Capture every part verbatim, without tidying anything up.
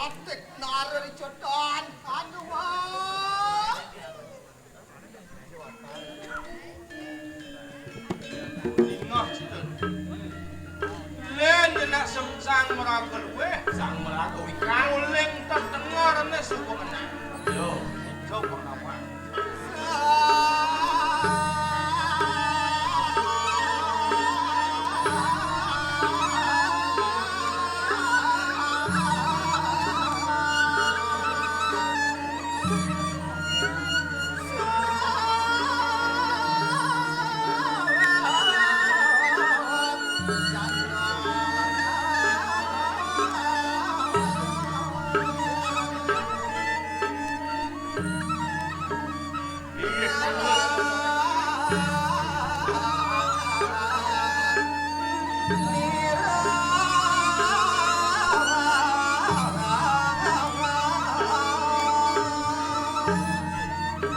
Tik nara di jodan. Aduh, wah. Dingah, Cita. Lén nak sem-, Sang Maraga luwih, Sang Maraga wikang uling tetenger ne suku menang. Yo, coba nawang.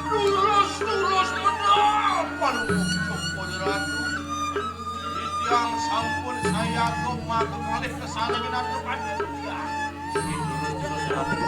Lurus, lurus, menapa lungguh Joko Ratu? Titiang sampun sayaga maka kalih kesarengan antuk antuk titiang. Lurus, lurus, Ratu.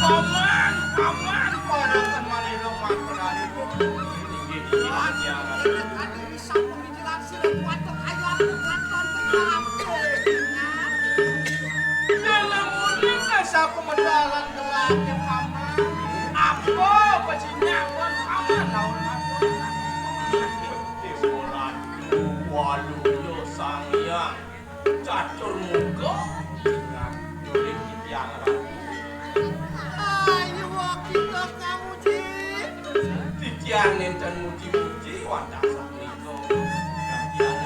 Paman, paman, para teman ira makan hari. Inggih, inggih, inggih. Sampun dijelaskan kuat kok ayo aku kuat konten kabeh. Dalam mudik sapemedalan gelapnya paman. Apa pecinyakan paman lawan aku? Timulan walu yo sang yang catur muka. Ingat, nulis titiang ragu. Ayo kita kamu, Cik. Titiang nenten muji-muji, wadah sakniko. Titiang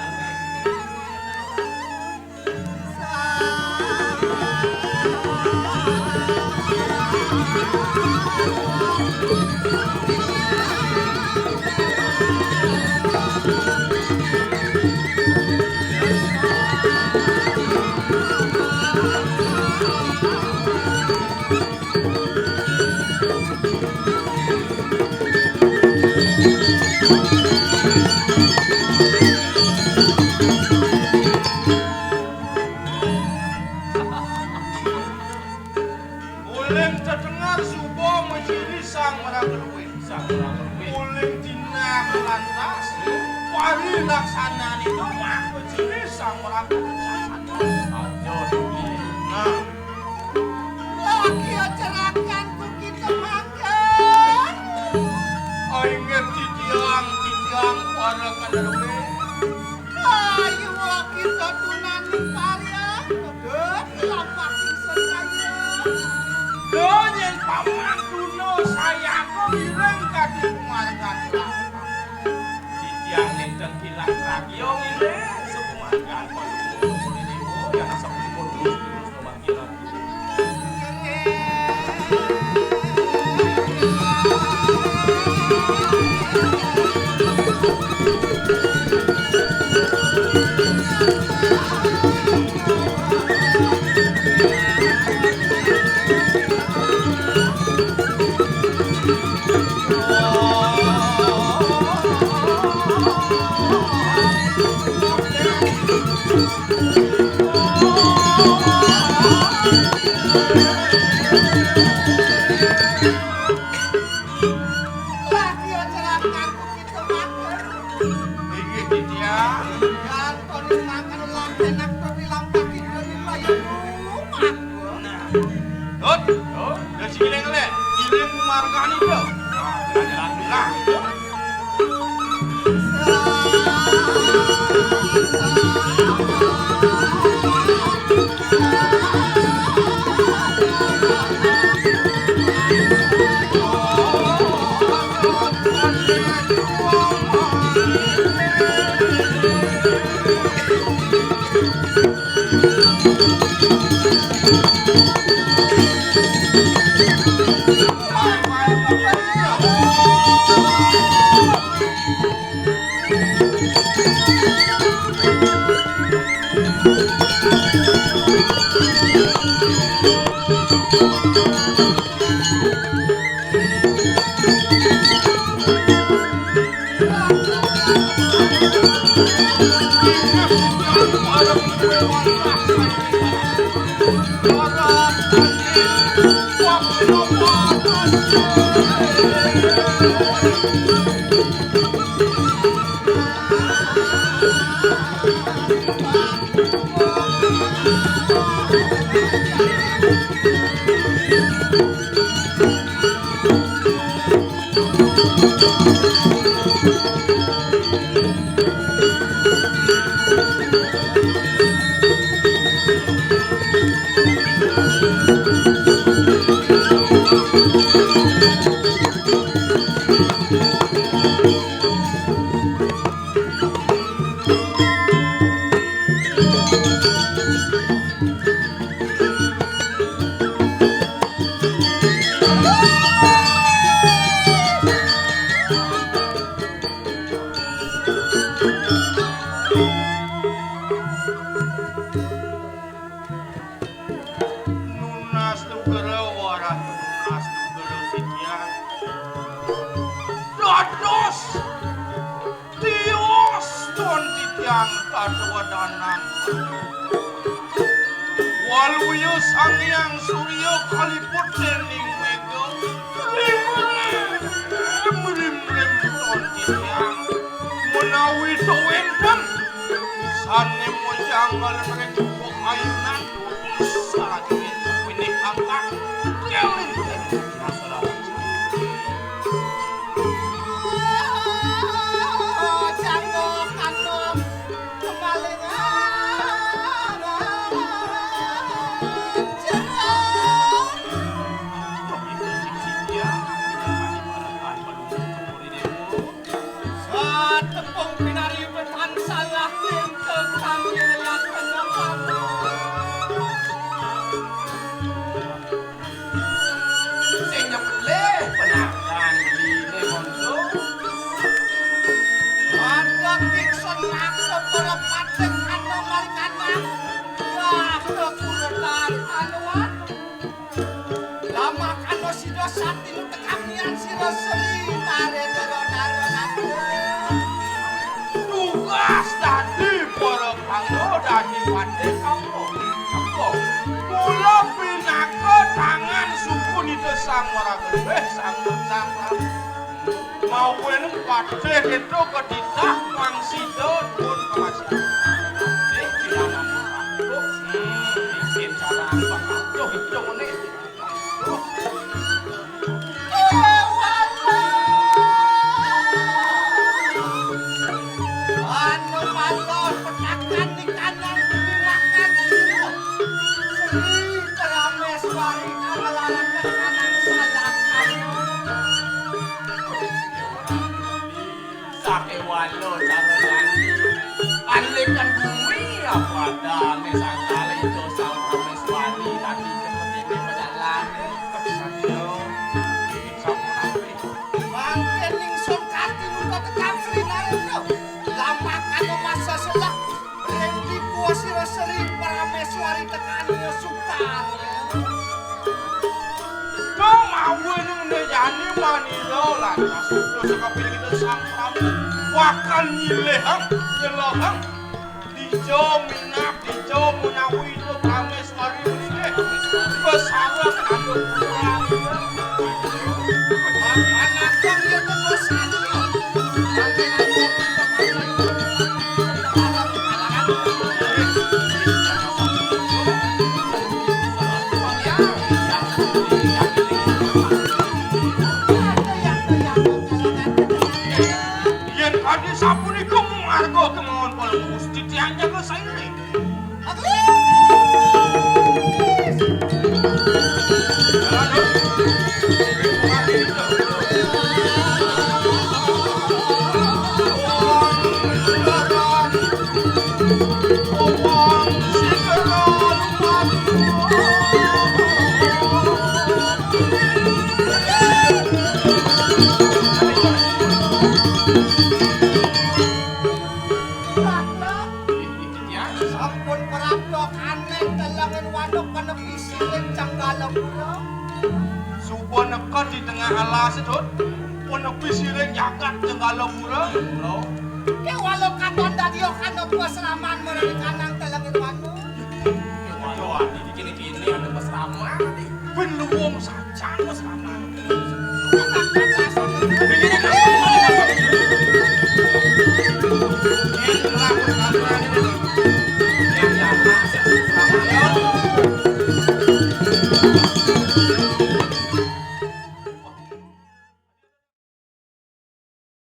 Uling tedengar suba majili sang maraga luwih. Sang maraga luwih. Uling tindak lantas, pari laksanane to mah majili sang maraga luwih. Aja dulu. Nah. Lagi aja rakan ku kita makan. Inggih titiang, titiang para kaderwe. Ayo kita tunani karya, kedut lapak ingsun kaya. Yo yen paman tuna sayaka ngiring kadi kumargan lapak. Titiang nenten kilang ragya ngiring sekumargan kaya. Yen asapun terus, terus Lagi aja rakan kita makan. Inggih, Ditya. Ganton makan lah enak tapi lampak kita di payung rumah. Nah. Dut, Dut, Dut, sing ngiling le. Ngiling margane, Dut. Nah, jalan-jalan lah. Nunas nugra warah nunas nugra titiang. Dados tios ton titiang kadewedanan. Waluya Sang Hyang Surya kaliput dening mega. Rimrim, rimrim ton titiang. Menawi to wenten sane mojang ngalih ring ayunan saking winih angkat. Keling. Satepung pinari tansah ing kekang irian tengah panggung. Sing nyembelih penakan beline mondo. Mangga ingsun ngaku para patih ana marikanan. Wah, kekuretan anuan. Lamakana sida satinu tekamian sira seri marendra nara. Tugas dadi para kanggo dadi patih kanggo. Apa? Kula pinaka tangan suku nida sang maraga. Eh, sang sang. Mawen patih itu ketitah pang sida pun kemasian. Sing kirang aku. Hmm, sing cara aku. Tuh, itu meneh. Anu malah petakan di kanan, di belakang sira. Sri Prameswari kang nglarang kanan salakan. Sakéwala cara lanti. Andekan bumi apa adane sangkala itu Sang Prameswari tadi kepetine pejalan. Sampun apik. Mangke ningsung kati muka kecap Sri Narendra. Lamakana masa selak. Ring dipuwa sira Sri Prameswari tekani sukar. Kang mawen ngene jani manira lantas utus kapilih kita Sang Prabu. Wakan nyilihang, nyelahang. Dija minat, dija menawi itu Prameswari meneh. Besarang anu kurang. Anak kang ya terus anu. Yen kadi sapunika marga kemawon para Gusti tiang jaga sairing. Sampun prapta kaning telenging waduk penepi siring Cenggalapura. Suba neked di tengah alas, Dut. Penepi siring jagat Cenggalapura. Kéwala katon dadi kana pasraman marani kanang telenging waduk. Sajan wis lanang.